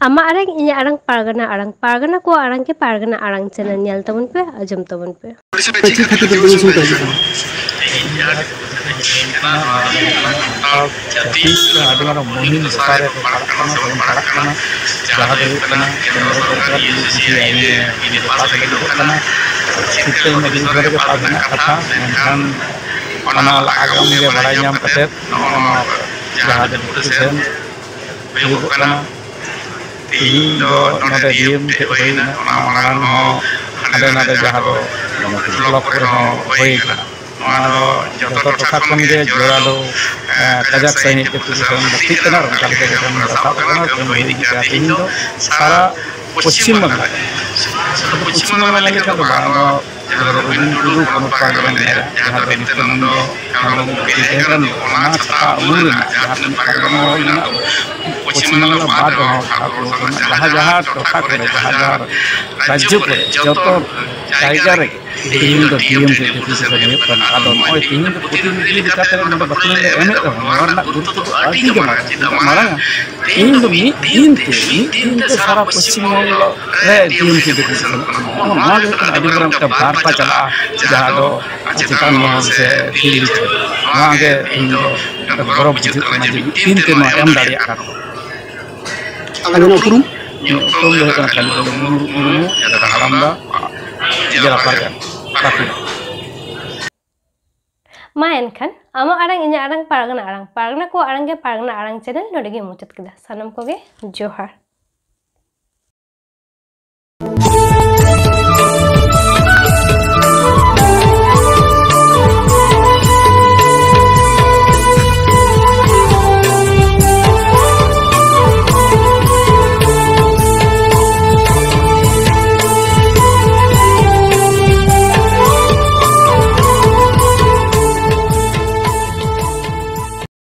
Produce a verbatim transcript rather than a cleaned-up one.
ᱟᱢᱟᱜ ᱟᱲᱟᱝ, ᱤᱧᱟᱹᱜ ᱟᱲᱟᱝ, ᱯᱟᱨᱜᱟᱱᱟ ᱟᱲᱟᱝ, ᱯᱟᱨᱜᱟᱱᱟ ᱠᱚᱣᱟᱜ ᱟᱲᱟᱝ ᱜᱮ ᱯᱟᱨᱜᱟᱱᱟ ᱟᱲᱟᱝ ᱪᱮᱱᱮᱞ ᱧᱮᱞ ᱛᱟᱵᱚᱱ ᱯᱮ, ᱟᱸᱡᱚᱢ ᱛᱟᱵᱚᱱ ᱯᱮ᱾ ᱪᱮᱫ ᱠᱷᱟᱹᱛᱤᱨ ᱛᱮ ᱵᱮᱝᱜᱚᱞ ᱫᱤᱥᱚᱢ ᱯᱮ ᱦᱮᱡ ᱟᱠᱟᱱᱟ? ᱡᱟᱹᱛᱤ ᱟᱹᱰᱤ ᱢᱟᱨᱟᱝ ᱢᱩᱦᱤᱢ ᱫᱚᱥᱟᱨ ᱨᱮ ᱯᱟᱲᱟᱜ ᱠᱟᱱᱟ, ᱥᱮᱵᱚᱱ ᱯᱟᱲᱟᱜ ᱠᱟᱱᱟ, ᱡᱟᱦᱟᱸ ᱫᱚ ᱦᱩᱭᱩᱜ ᱠᱟᱱᱟ ᱠᱮᱱᱫᱨᱚ ᱥᱚᱨᱠᱟᱨ ᱤᱭᱩ ᱥᱤ ᱥᱤ ᱟᱭᱤᱱ ᱮ ᱵᱤᱞ ᱮ ᱯᱟᱥ ᱞᱟᱹᱜᱤᱫᱚᱜ ᱠᱟᱱᱟ᱾ ᱪᱷᱤᱛᱟᱹ ᱢᱟᱹᱡᱷᱤ ᱵᱤᱵᱷᱟᱜᱽ ᱨᱮᱜᱮ ᱯᱟᱥ ᱨᱮᱱᱟᱜ ᱠᱟᱛᱷᱟ, ᱢᱮᱱᱠᱷᱟᱱ ᱚᱱᱟ ᱞᱟᱦᱟ ᱜᱮ ᱵᱟᱲᱟᱭ ᱧᱟᱢ ᱠᱟᱛᱮᱫ ᱱᱚᱜᱼᱚ ᱱᱚᱣᱟ ᱡᱟᱦᱟᱸ ᱰᱮᱯᱩᱴᱮᱥᱚᱱ ᱦᱩᱭᱩᱜᱚᱜ ᱠᱟᱱᱟ, ᱛᱮᱦᱮᱧ ᱫᱚ ᱱᱚᱰᱮ ᱰᱤ ᱮᱢ ᱴᱷᱮᱡ ᱦᱩᱭᱱᱟ, ᱚᱱᱟ ᱢᱟᱲᱟᱝ ᱦᱚᱸ ᱦᱟᱸᱰᱮ ᱱᱟᱰᱮ ᱡᱟᱦᱟᱸ ᱫᱚ ᱵᱞᱚᱠ ᱠᱚᱨᱮ ᱦᱚᱸ ᱦᱩᱭ ᱠᱟᱱᱟ᱾ ᱱᱚᱣᱟ ᱫᱚ ᱡᱚᱛᱚ ᱴᱚᱴᱷᱟ ᱠᱷᱚᱱ ᱜᱮ ᱡᱚᱲᱟᱣ ᱫᱚ, ᱮᱸ, ᱠᱟᱡᱟᱠ ᱥᱟᱺᱦᱤᱡ ᱰᱮᱯᱩᱴᱮᱥᱚᱱ ᱞᱟᱹᱠᱛᱤᱜ ᱠᱟᱱᱟ ᱟᱨ ᱚᱱᱠᱟ ᱞᱮᱠᱟ ᱜᱮ ᱜᱟᱯᱟᱞᱢᱟᱨᱟᱣ ᱠᱟᱱᱟ᱾ ᱛᱮᱦᱮᱧ ᱫᱚ ᱥᱟᱨᱟ ᱯᱚᱪᱷᱤᱢ ᱵᱟᱝᱞᱟ, ᱥᱩᱫᱷᱩ ᱯᱚᱪᱷᱤᱢ ᱵᱟᱝᱞᱟ ᱢᱮᱱ ᱞᱮᱠᱷᱟᱱ ᱫᱚ ᱵᱟᱝ, ᱱᱚᱣᱟ ᱡᱟᱦᱟᱸ ᱫᱚ ᱨᱚᱵᱤᱱ ᱴᱩᱰᱩ ᱯᱚᱱᱚᱛ ᱯᱟᱨᱜᱟᱱᱟ ᱢᱮᱱᱟᱭᱟ, ᱡᱟᱦᱟᱸ ᱫᱚ ᱱᱤᱛᱭᱟᱱᱚᱱᱫᱚ ᱦᱮᱢᱵᱨᱚᱢ ᱜᱚᱢᱠᱮ ᱛᱟᱦᱮᱸ ᱠᱟᱱ ᱫᱚ, ᱚᱱᱟ ᱪᱷᱟᱛᱟ ᱩᱢᱩᱞ ᱨᱮᱱᱟᱜ ᱡᱟᱦᱟᱸ ᱛᱤᱱᱟᱹᱜ ᱯᱟᱨᱜᱟᱱᱟ ᱦᱚᱲ ᱢᱮᱱᱟᱜ ᱵᱚᱱᱟ, ᱯᱚᱪᱷᱤᱢ ᱵᱟᱝᱞᱟ ᱵᱟᱫ ᱨᱮᱦᱚᱸ ᱵᱷᱟᱨᱚᱛ ᱵᱚᱨᱥᱚ ᱨᱮᱱᱟᱜ ᱡᱟᱦᱟᱸ ᱡᱟᱦᱟᱸ ᱴᱚᱴᱷᱟ ᱠᱚᱨᱮ, ᱡᱟᱦᱟᱸ ᱡᱟᱦᱟᱸ ᱨᱟᱡᱽᱡᱚ ᱠᱚᱨᱮ, ᱡᱚᱛᱚ ᱡᱟᱭᱜᱟ ᱨᱮᱜᱮ ᱛᱮᱦᱮᱧ ᱫᱚ ᱰᱤ ᱮᱢ ᱨᱮ ᱰᱮᱯᱩᱴᱮᱥᱚᱱ ᱦᱩᱭᱩᱜ ᱠᱟᱱᱟ᱾ ᱟᱫᱚ ᱱᱚᱜᱼᱚᱭ ᱛᱮᱦᱮᱧ ᱫᱚ ᱯᱨᱚᱛᱤᱱᱤᱫᱷᱤ ᱞᱮᱠᱟᱛᱮ ᱱᱚᱰᱮ ᱵᱟᱠᱷᱮᱬ ᱞᱮ ᱮᱢᱮᱫ ᱨᱮᱦᱚᱸ, ᱱᱚᱣᱟ ᱨᱮᱱᱟᱜ ᱜᱩᱨᱩᱛᱛᱚ ᱫᱚ ᱟᱹᱰᱤ ᱜᱮ ᱢᱟᱨᱟᱝᱟ᱾ ᱪᱮᱫᱟᱜ ᱢᱟᱨᱟᱝᱟ? ᱛᱮᱦᱮᱧ ᱫᱚ ᱢᱤᱫ ᱫᱤᱱ ᱛᱮ, ᱢᱤᱫ ᱫᱤᱱ ᱛᱮ ᱥᱟᱨᱟ ᱯᱚᱪᱷᱤᱢ ᱵᱚᱝᱜᱚ ᱨᱮ ᱰᱤ ᱮᱢ ᱠᱮ ᱰᱮᱯᱩᱴᱮᱥᱚᱱᱚᱜ ᱠᱟᱱᱟ᱾ ᱱᱚᱜᱼᱚ ᱱᱚᱣᱟ ᱜᱮ ᱢᱤᱫᱴᱟᱝ ᱟᱹᱰᱤ ᱢᱟᱨᱟᱝ ᱢᱤᱫᱴᱟᱝ ᱵᱟᱨᱛᱟ ᱪᱟᱞᱟᱜᱼᱟ, ᱡᱟᱦᱟᱸ ᱫᱚ ᱪᱮᱛᱟᱱ ᱢᱚᱦᱚᱞ ᱥᱮ ᱫᱤᱞᱞᱤ ᱴᱷᱮᱱ᱾ ᱱᱚᱣᱟ ᱜᱮ ᱛᱮᱦᱮᱧ ᱫᱚ ᱢᱤᱫᱴᱟᱝ ᱜᱚᱨᱚᱵᱽ ᱵᱩᱡᱷᱟᱹᱜ ᱠᱟᱱᱟ ᱡᱮ ᱢᱤᱫ ᱫᱤᱱ ᱛᱮ ᱱᱚᱣᱟ ᱮᱢ ᱫᱟᱲᱮᱭᱟᱜ ᱠᱟᱱᱟ᱾ ᱟᱵᱮᱱᱟᱜ ᱩᱯᱨᱩᱢ? ᱤᱧᱟᱹᱜ ᱩᱯᱨᱩᱢ ᱫᱚ ᱦᱩᱭᱩᱜ ᱠᱟᱱᱟ ᱠᱟᱞᱤ ᱵᱟᱹᱵᱩ ᱢᱩᱨᱢᱩ, ᱡᱟᱫᱟ ᱦᱟᱲᱟᱢᱫᱟ, ᱡᱮᱞᱟ ᱯᱟᱨᱜᱟᱱᱟ, ᱯᱟᱠᱩᱲ᱾ ᱢᱟ ᱮᱱᱠᱷᱟᱱ, ᱟᱢᱟᱜ ᱟᱲᱟᱝ, ᱤᱧᱟᱹᱜ ᱟᱲᱟᱝ, ᱯᱟᱨᱜᱟᱱᱟ ᱟᱲᱟᱝ, ᱯᱟᱨᱜᱟᱱᱟ ᱠᱚᱣᱟᱜ ᱟᱲᱟᱝ ᱜᱮ ᱯᱟᱨᱜᱟᱱᱟ ᱟᱲᱟᱝ ᱪᱮᱱᱮᱞ ᱱᱚᱰᱮ ᱜᱮ ᱢᱩᱪᱟᱹᱫ ᱠᱮᱫᱟ᱾ ᱥᱟᱱᱟᱢ ᱠᱚᱜᱮ ᱡᱚᱦᱟᱨ᱾